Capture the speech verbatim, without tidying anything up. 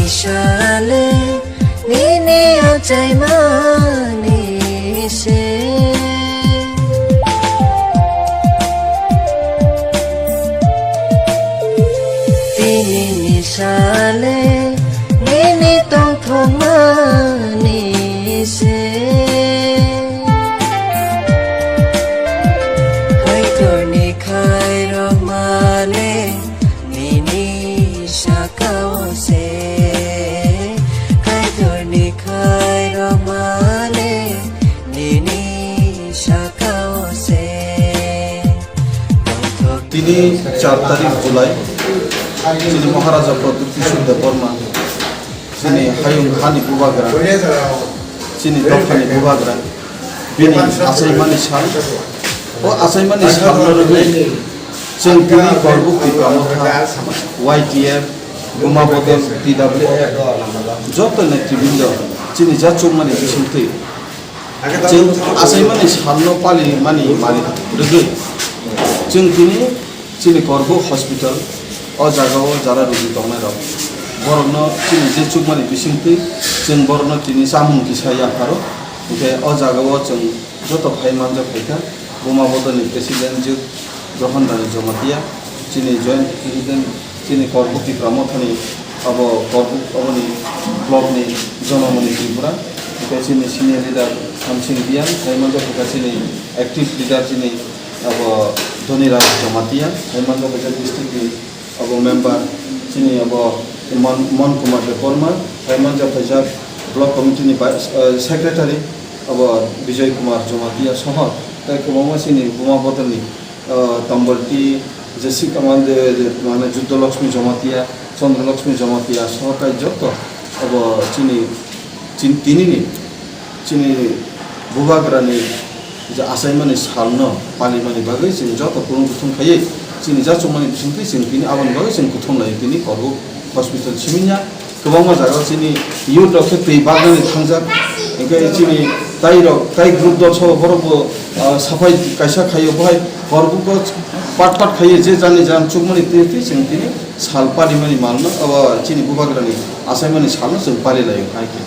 Sale nini achaimani se. Tini ni sale nini tongthokmani se. Kaitorni khairokmale nini sakao se. Kaitorni khairokmale nini sakao se. Tini char tarik July, chini Maharaja Pradyut Kishore Debbarma, chini hayung hani bubagra, chini dophani bubagra, bini achaimani sal. O achaimani salno rwgwi chwng tini Korbuk Tipra Motha, Y T F, Buma Bodol, T W F, joto netribrindo chini jachukmani bisingtwi chwng achaimani salno palimani mani rwgwi chwng tini chini Korbuk hospital o jagao jara rugi tongnairok borokno chini je chukmani bisingtwi chwng borokno tini chamung kisa yapharo. Hinkhe o jagao chwng joto phai manjak phaikha, Buma Bodolni president Jyot Grohon Rani Jamatia, chini joint president, chini Korbuk Tipra Mothani abo Korbuk aboni block ni Jonamoni Tripura, hinkhe chini senior leader Thamsing Reang, tei manjak kha chini active leader chini abo Dhoni Raj Jamatia, tei manjak kha district ni abo member chini abo Mon, Mon Kumar Debbarma, tei manjak kha block committee ni vice, eh, secretary abo Bijoy Kumar Jamatia soho tei kwbangma chini Buma Bodolni ah, Tambolti, Jessica Mande, je, mane Juddha Lakshmi Jamatia, Chandra Lakshmi Jamatia, soho tai joto abo chini, chin-, tinini, chini bubagrani je achaimani salno palimani bagwi chini joto kurung kuthum khaiwi chini jachukmani bisingtwi chini tini aboni bagwi chini kuthum lai tini Korbuk hospital siminya. Kwbangma jagao chini youth rok khe twi baknani thangjak, hinkhe chini tai rok, tai group dol sabo borok bo, ah, saphai kaisa khaio, bohai Korbuko pat pat khaio, je jani jan chukmani twi twi chwng tini sal palimani malno, abo chini bubagrani achaimani salno chwng pali laio hai khe.